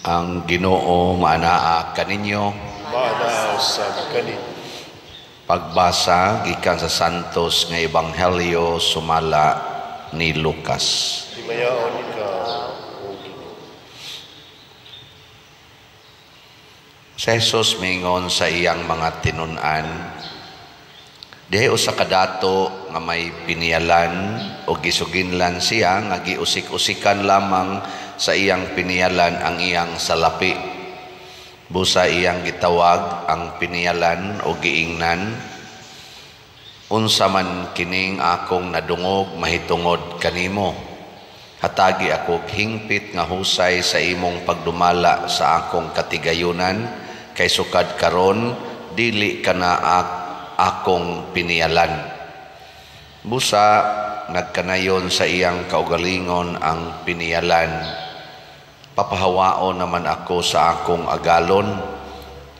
Ang Ginoo maanaa kaninyo. Maanaa usab kaninyo. Pagbasa gikan sa Santos nga Ebanghelyo sumala ni Lucas. Himayaon ikaw, o Ginoo. Si Jesus mingon sa iyang mga tinun-an, dihay usa ka dato nga may piniyalan o gisuginlan siya nga giusik-usikan lamang sa iyang piniyalan ang iyang salapi. Busa iyang gitawag ang piniyalan o giingnan, unsa man kining akong nadungog mahitungod kanimo. Hatagi ako hingpit nga husay sa imong pagdumala sa akong katigayunan, kay sukad karon dili kana akong piniyalan. Busa nagkanayon sa iyang kaugalingon ang piniyalan. Papahawaon naman ako sa akong agalon,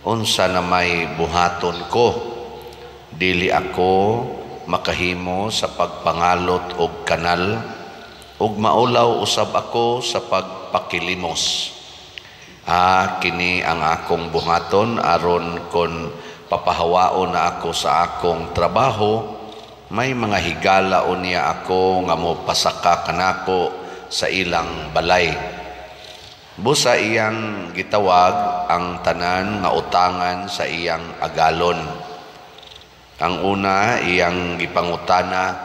unsa na may buhaton ko. Dili ako makahimo sa pagpangalot og kanal, ug maulaw usab ako sa pagpakilimos. Ah, kini ang akong buhaton aron kon papahawaon na ako sa akong trabaho, may mga higala unya ako nga mopasaka kanako sa ilang balay. Busa iyang gitawag ang tanan nga utangan sa iyang agalon. Ang una iyang gipangutana,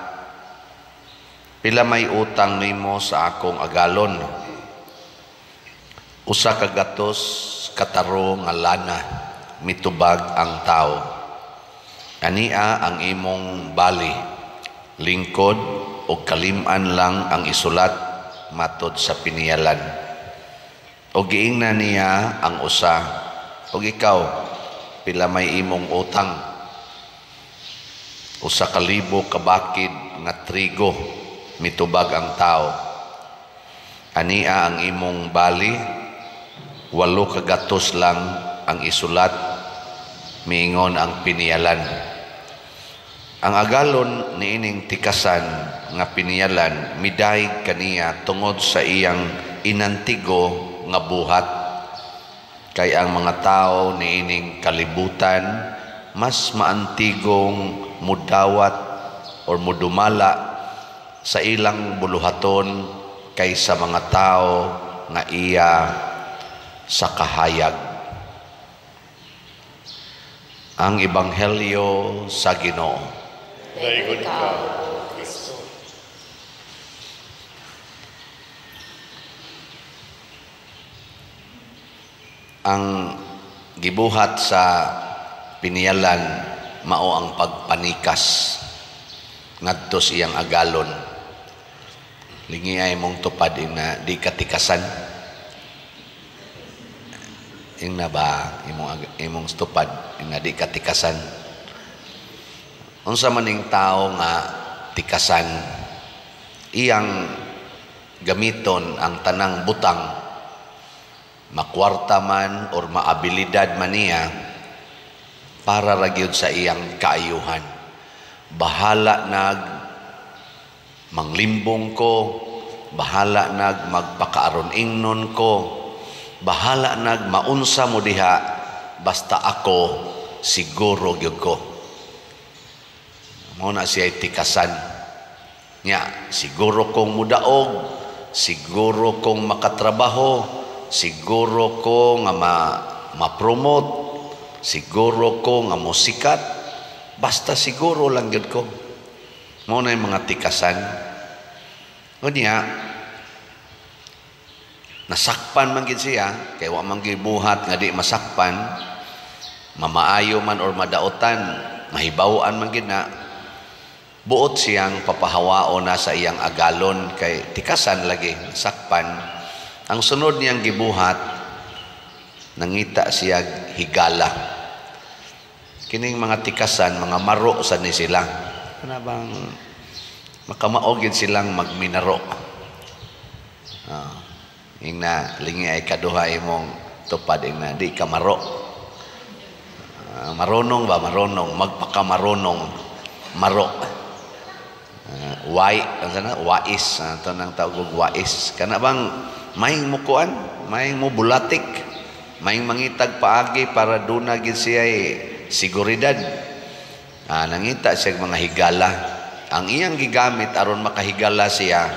pila may utang nimo sa akong agalon? Usa ka gatos kataro nga lana, mitubag ang tao. Ania ang imong bali, lingkod o kalim-an lang ang isulat matod sa piniyalan. O giingnan niya ang usa, og ikaw, pila may imong utang? Usa ka libo ka bakid nga trigo, mitubag ang tao. Ania ang imong bali, 8 ka gatos lang ang isulat, miingon ang piniyalan. Ang agalon niining tikasan nga piniyalan midayeg kaniya tungod sa iyang inantigo nga buhat. Kay ang mga tao niining kalibutan mas maantigong mudawat or mudumala sa ilang buluhaton kaysa mga tao nga iya sa kahayag. Ang Ebanghelyo sa Ginoo. Daygon ikaw, O Kristo. Ang gibuhat sa piniyalan mao ang pagpanikas ngadto sa iyang agalon. Lingi ay mong tupad ina di katikasan. Ingna ba imong tupad ina di katikasan. Unsa man ning tawo nga tikasan, iyang gamiton ang tanang butang, makwarta man or maabilidad man niya, para ra gyud sa iyang kaayuhan. Bahala nag manglimbong ko, bahala nag magpakaaron ingnon ko, bahala nag maunsa mo diha, basta ako siguro gyud ko. Mao na siya tikasan. Nya, siguro kong mudaog, siguro kong makatrabaho, siguro ko nga ma-promote, siguro ko nga musikat, basta siguro lang gyud ko. Mao na yung mga tikasan. Unya, nasakpan man gid siya, kay wa man gibuhat nga di masakpan, mamaayo man or madaotan, mahibaw-an man gid na, buot siyang papahawaon na sa iyang agalon kay tikasan lagi, nasakpan. Ang sunod niyang gibuhat, nangita siya higala. Kining mga tikasan, mga maro sa ni sila. Kana bang makamaog gid silang magminaro. Ingna lingi ay kaduha imong tupad, ingna di ka maro. Marunong ba? Marunong. Magpakamarunong. Maro. Wai, ano sana? Wais. Ito nang tawag og wais. Kana bang Maing mo kuan, maing mo bulatik, maing mangitag paagi para duna gid siya seguridad. Nangita siya mga higala. Ang iyang gigamit aron makahigala siya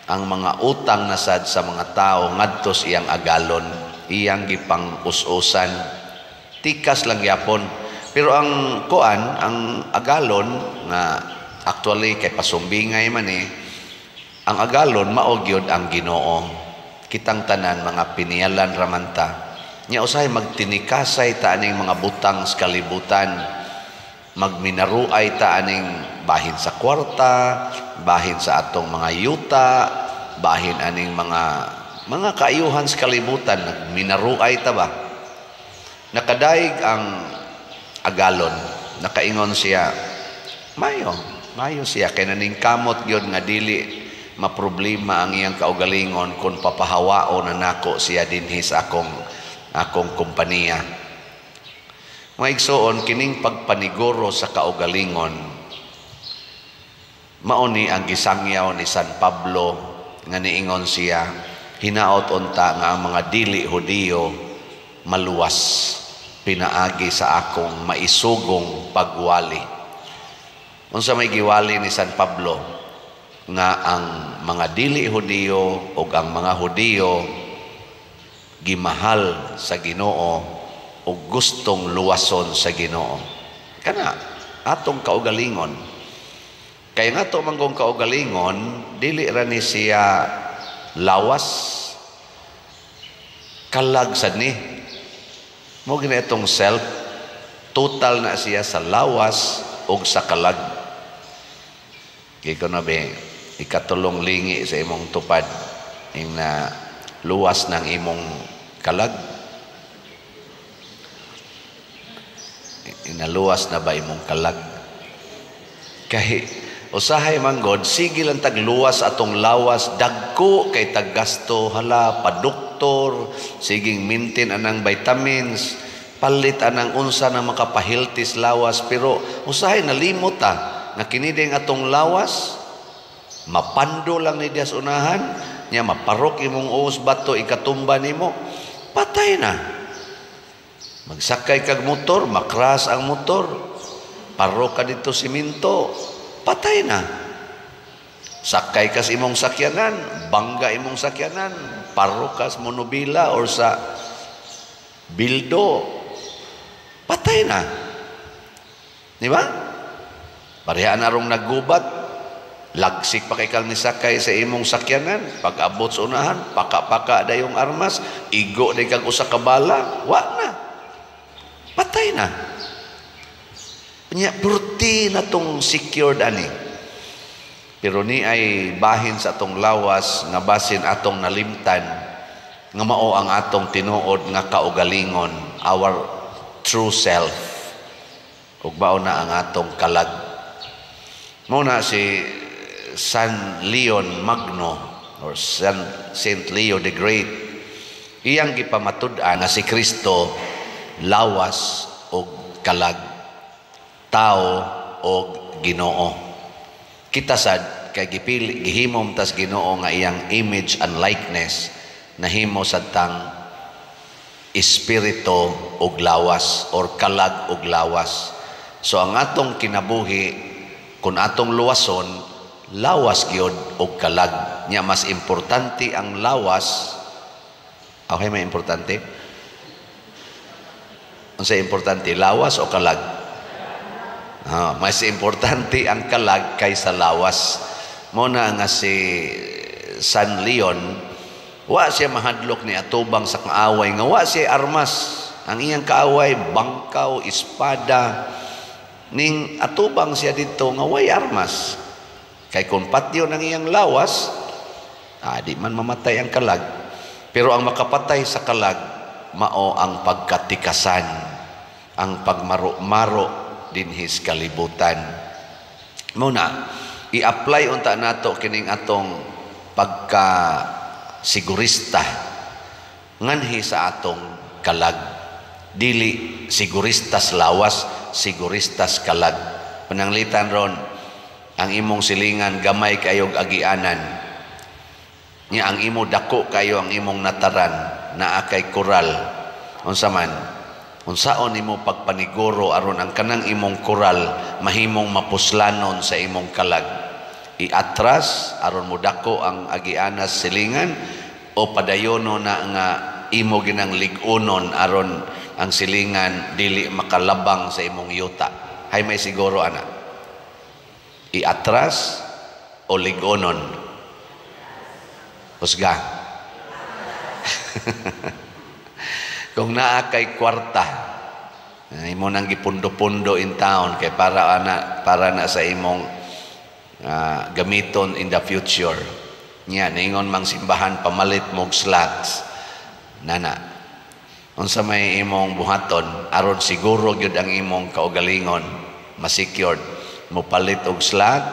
ang mga utang na sad sa mga tao ngadto sa iyang agalon, iyang gipang us-usan. Tikas lang gyapon. Pero ang kuan, ang agalon nga actually kay pasumbingay man eh, ang agalon mao gyud ang Ginoo. Kitang tanan mga piniyalan ramanta. Nya usahay magtinikasay ta aning mga butang sa kalibutan. Magminaruay ta aning bahin sa kwarta, bahin sa atong mga yuta, bahin aning mga kaayuhan sa kalibutan, nagminaruay ta ba? Nakadaig ang agalon, nakaingon siya, mayo, mayo siya kay naningkamot gyud nga dili maproblema ang iyang kaugalingon kung papahawaon na nako siya dinhi sa akong kompanya. Mga igsoon, kining pagpaniguro sa kaugalingon mao ni ang gisangyaw ni San Pablo nga niingon siya, hinaot unta nga ang mga dili Hudiyo maluwas pinaagi sa akong maisugong pagwali. Unsa may giwali ni San Pablo? Nga ang mga dili Hudiyo ug ang mga Hudiyo gimahal sa Ginoo ug gustong luwason sa Ginoo. Kana atong kaugalingon. Kay nga ato manggong kaugalingon, dili ra ni siya lawas, kalag sad ni. Mo gina itong self, total na siya sa lawas ug sa kalag. Kay kuno be ikatulong lingi sa imong tupad ing na luwas ng imong kalag. Inaluwas na ba imong kalag? Kay usahay man god, sige lang tagluwas atong lawas, dagko kay taggasto, hala paduktor, siging maintain anang vitamins, palit anang unsa na makapahiltis lawas, pero usahay nalimot ta nga kini ding atong lawas mapando lang ni dias unahan nya, maparok imong uos bato ikatumba nimo, patay na. Magsakay kag motor, makras ang motor, parok ka dito siminto, patay na. Sakay kas imong sakyanan, bangga imong sakyanan, parok kas monobila or sa bildo, patay na. Di ba? Pareha na rong naggubat, lagsik pa kay kang nisakay sa imong sakyanan, pag abot sa unahan, paka-paka dayong armas, igo day kag usa ka bala, wa na. Patay na. Nya purti na tong secured ani. Pero ni ay bahin sa atong lawas nga basin atong nalimtan nga mao ang atong tinuod nga kaugalingon, our true self. Ug mao na ang atong kalag. Mao na si San Leon Magno or Saint Leo the Great, iyang gipamatud-an nga si Kristo lawas og kalag, tao og Ginoo. Kita sad kay gipili gihimom tas Ginoo nga iyang image and likeness, nahimo sad tang espiritu og lawas or kalag og lawas. So ang atong kinabuhi kun atong luwason, lawas gyud og kalag. Nya mas importante ang lawas. Okay, may importante? Unsa importante, lawas o kalag? Mas importante ang kalag kaysa lawas. Mo na nga si San Leon, wa siya mahadlok ni atubang sa kaaway nga wa siya armas. Ang iyang kaaway bangkaw, espada. Ning atubang siya dito nga way armas. Kay kung patyo ng iyang lawas, di man mamatay ang kalag. Pero ang makapatay sa kalag, mao ang pagkatikasan, ang pagmaro-maro dinhis kalibutan. Muna, i-apply unta nato kining atong pagka-sigurista nganhi sa atong kalag. Dili siguristas lawas, siguristas kalag. Pananglitan ron, ang imong silingan gamay kayog agianan. Nya ang imo dako kayo ang imong nataran, naa kay koral. Unsa man? Unsaon nimo pagpaniguro aron ang kanang imong koral mahimong mapuslanon sa imong kalag? Iatras aron mo dako ang agianas silingan o padayono na nga imo ginang lig-unon aron ang silingan dili makalabang sa imong yuta? Hay may siguro ana. Iatras o lig-unon? Husga. Kung naa kay kwarta, imo nang gipundo-pundo in town kay para ana, para na sa imong gamiton in the future. Nya ningon mang simbahan pamalit mog slots. Nana. Unsa may imong buhaton aron siguro gyud ang imong kaugalingon ma-secured, mopalit og slot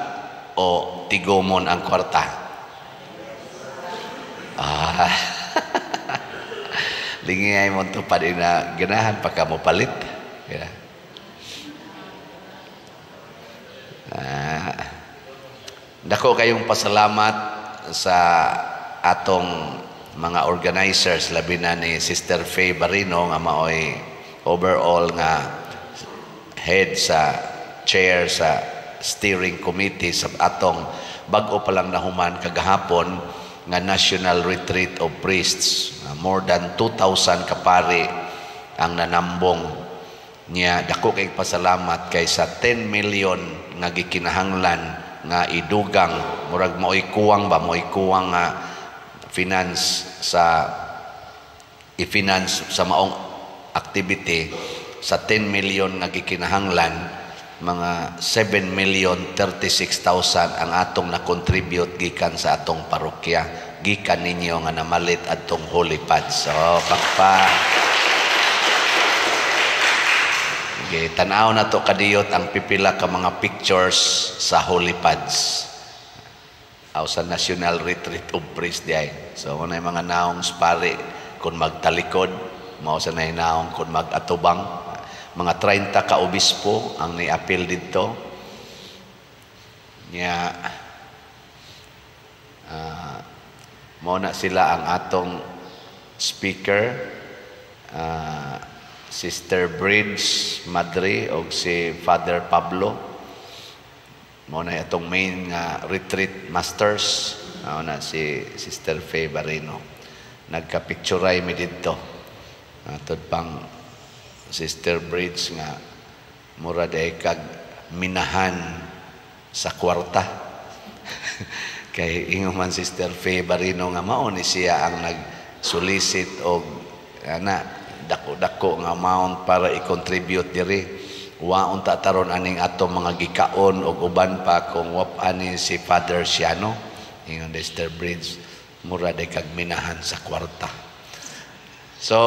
o tigomon ang kwarta? Ah. Lingay mo tupad ina ganahan pa ka mopalit. Yeah. Dako kayong pasalamat sa atong mga organizers, labi na ni Sister Faye Barino nga maoy overall nga head sa chair sa steering committee sa atong bag-o pa lang nahuman kagahapon nga National Retreat of Priests. More than 2,000 kapari ang nanambong niya. Dako kay pasalamat kay sa 10 million nga gikinahanglan nga idugang, murag maoy kuwang ba, maoy kuwang nga finance sa i-finance sa maong activity. Sa 10 million nga gikinahanglan, mga 7,036,000 ang atong na-contribute gikan sa atong parokya, gikan ninyo nga namalit adtong holy pads. So pakpa. Okay, tan-aw na to kadiyot ang pipila ka mga pictures sa holy pads aw sa National Retreat of Priests diay. So mo na mga naong pare kung magtalikod, mao sa nay naong kung magatubang. Mga 30 ka obispo ang niapil didto. Nya mao na sila ang atong speaker, Sister Bridge Madre og si Father Pablo. Mao na atong main nga retreat masters. Mao na si Sister Faye Barino. Nagka-picturay mi didto. Atod pang Sister Bridge nga mura day kag minahan sa kwarta. Kay ingon man Sister Faye Barino nga mao ni siya ang nag-solicit og ana dako-dako nga amount para i-contribute diri. Wa unta taron aning ato mga gikaon og uban pa kung wap ani si Father Siano. Ingon Sister Bridge, mura day kag minahan sa kwarta. So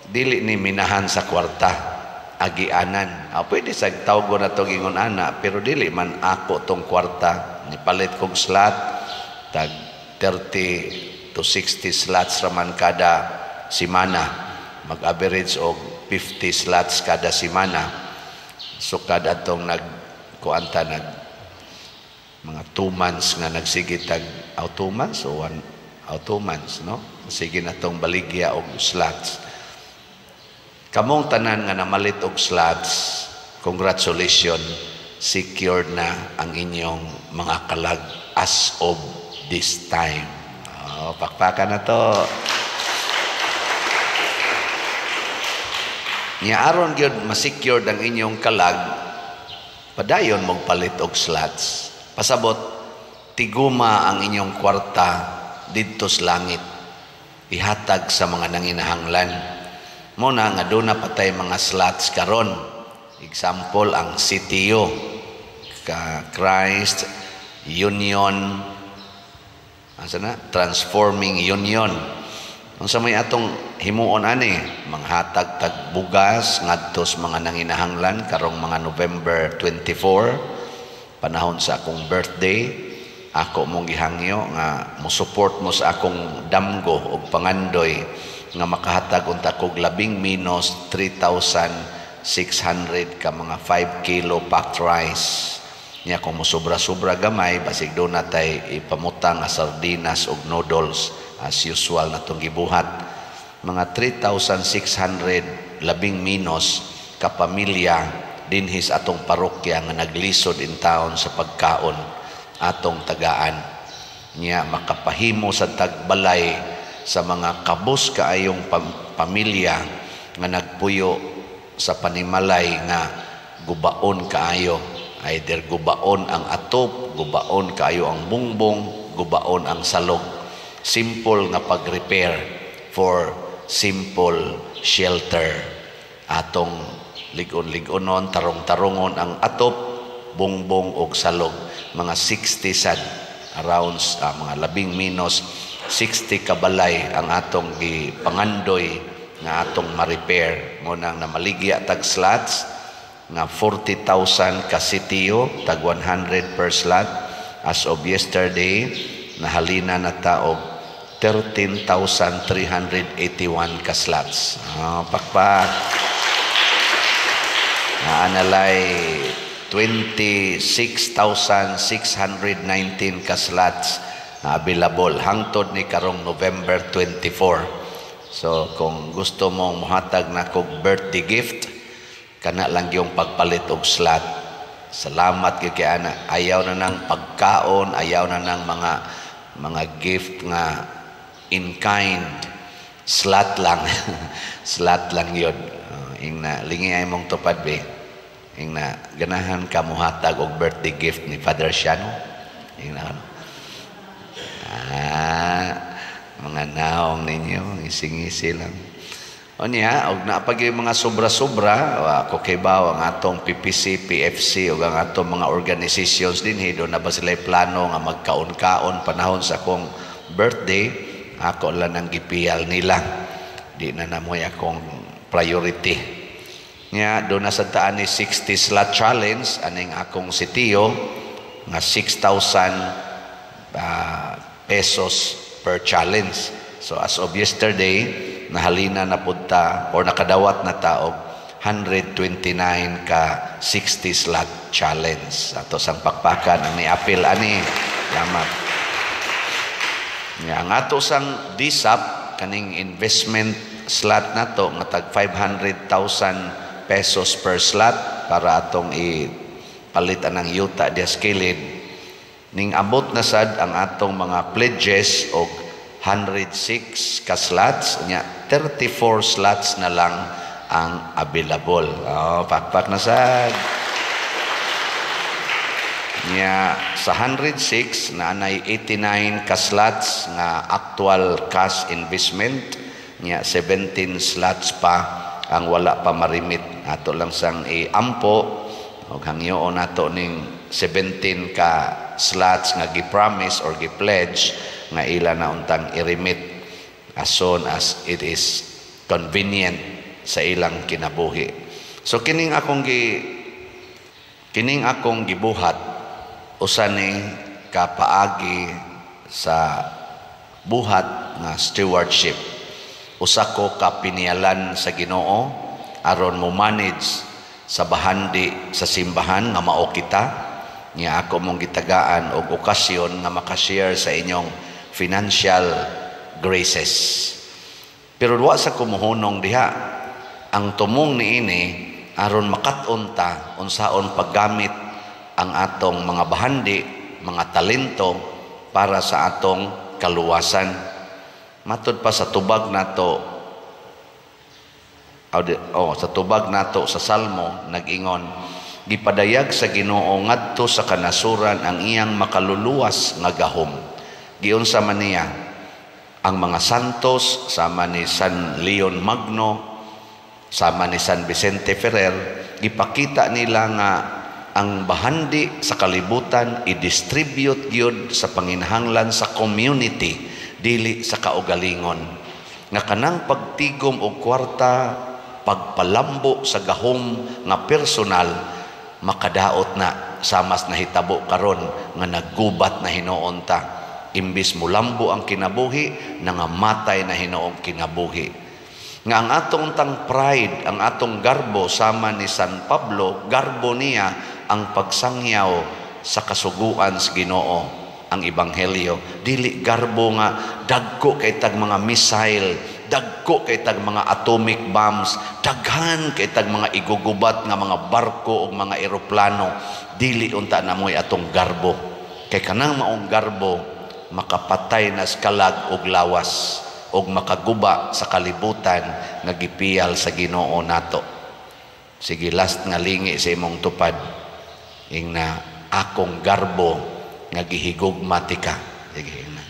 dili ni minahan sa kwarta, agianan. Pwede sa tawgon na to ingon ana, pero dili man ako tong kwarta. Nipalit kog slot, tag 30 to 60 slots raman kada simana. Mag-average og 50 slots kada simana. So kada atong nagkuanta nag mga 2 months nga nagsige tag 2 months o 1 2 months, no? Sige na tong baligya og slots. Kamong tanan nga namalit og slots, congratulations, secured na ang inyong mga kalag as of this time. Oh, pakpakan na to. Nya aron gyud ma-secured ang inyong kalag, padayon mogpalit og slots. Pasabot, tiguma ang inyong kwarta didto sa langit. Ihatag sa mga nanginahanglan. Muna nga doon na patay mga slots karon. Example, ang CTU, Christ Union, asa na? Transforming Union. Unsa may atong himuon ani, manghatag tag bugas ngadto sa mga nanginahanglan karong mga November 24, panahon sa akong birthday. Ako mong gihangyo nga mo-support mo sa akong damgo og pangandoy nga makahatag unta kog labing minus 3,600 ka mga 5 kilo packed rice Nya kung mosobra-sobra gamay, basig duna tay ipamutang nga sardinas og noodles as usual na tong gibuhat. Mga 3,600 labing minos ka pamilya dinhi sa atong parokya nga naglisod in town sa pagkaon atong tagaan. Nya makapahimo sa tagbalay sa mga kabus kaayong pamilya nga nagpuyo sa panimalay nga gubaon kaayo. Either gubaon ang atop, gubaon kaayo ang bungbong, gubaon ang salog. Simple nga pag-repair for simple shelter. Atong lig-on-lig-onon, tarong-tarongon ang atop, bungbong og salog. Mga 60 sad, around mga labing minos 60 kabalay ang atong gipangandoy nga atong ma-repair. Mao nang namaligya tag slots nga 40,000 ka sitio, tag 100 per slot. As of yesterday, nahalina na ta og 13,381 ka slots. Oh, pakpak. Naanalay 26,619 ka slots na available hangtod ni karong November 24. So kung gusto mong muhatag na kog birthday gift, kana lang yung pagpalit og slot. Salamat gyud kay ana. Ayaw na nang pagkaon, ayaw na nang mga gift nga in kind. Slot lang. Slot lang yun. Ing na lingi ay mong tupad be. Ing na ganahan ka muhatag og birthday gift ni Father Shano. Ing na ano. Ah, mga naong ninyo, ngising-ngisi lang. O niya, og naapag yung mga sobra-sobra, ako kay baw ang atong PPC, PFC, ug ang atong mga organizations dinhi, duna ba sila plano nga magkaon-kaon panahon sa akong birthday, ako lang ang gipiyal nila. Di na namoy akong priority. Nya, duna sa taan ni 60 slot challenge, aning akong sitio, nga 6,000 pesos per challenge. So as of yesterday, nahalina na pud ta or nakadawat na ta og 129 ka 60 slot challenge. Ato sang pakpakan ang niapil ani. Yamat. Nga ang ato sang DSAP kaning investment slot nato nga tag 500,000 pesos per slot para atong ipalit anang yuta diha sa kilid. Ning abot na sad ang atong mga pledges og 106 ka slots nya, 34 slots na lang ang available. Oh, pakpak na sad. Nya sa 106 na anay 89 ka slots nga actual cash investment, nya 17 slots pa ang wala pa marimit. Ato lang sang iampo og hangyoon nato ning 17 ka slots nga gi-promise or gi-pledge nga ila na untang i-remit as soon as it is convenient sa ilang kinabuhi. So kining akong gibuhat usa ni kapaagi sa buhat nga stewardship. Usa ko ka piniyalan sa Ginoo aron mo manage sa bahandi sa simbahan nga mao kita. Nya ako mong gitagaan og okasyon nga makashare sa inyong financial graces. Pero wa sa kumuhunong diha. Ang tumong niini aron makat-on ta unsaon paggamit ang atong mga bahandi, mga talento para sa atong kaluwasan. Matud pa sa tubag nato, oh, sa tubag nato sa Salmo, nag-ingon, gipadayag sa Ginoo ngadto sa kanasuran ang iyang makaluluwas nga gahom. Giunsa man niya ang mga santos sama ni San Leon Magno, sama ni San Vicente Ferrer, gipakita nila nga ang bahandi sa kalibutan i-distribute gyud sa panginahanglan sa community, dili sa kaugalingon. Nga kanang pagtigom og kwarta, pagpalambo sa gahom nga personal, makadaot na samas nahitabo karon nga naggubat na hinuon ta. Imbis mulambo ang kinabuhi, nangamatay na hinuong kinabuhi. Nga ang atong tang pride, ang atong garbo sama ni San Pablo, garbo niya ang pagsangyaw Sa kasuguan sa Ginoo, ang ebanghelyo. Dili garbo nga dagko kay tag mga missile, dagko kay tag mga atomic bombs, daghan kay tag mga igugubat nga mga barko ug mga eroplano. Dili unta na mo'y atong garbo, kay kanang maong garbo makapatay na sa kalag ug lawas ug makaguba sa kalibutan nga gipiyal sa Ginoo nato. Sige, last nga lingi sa imong tupad. Ingna, "Akong garbo nga gihigugma tika." Sige, ingna.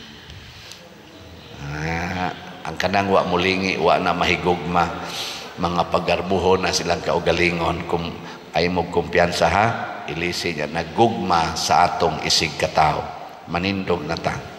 Ah, ang kanang wa mulingi, wa na mahigugma. Mga paggarbuhon na silang kaugalingon. Kung ay mo kumpiyansa ha, ilisi niya, nagugma sa atong isig katao. Manindog na ta.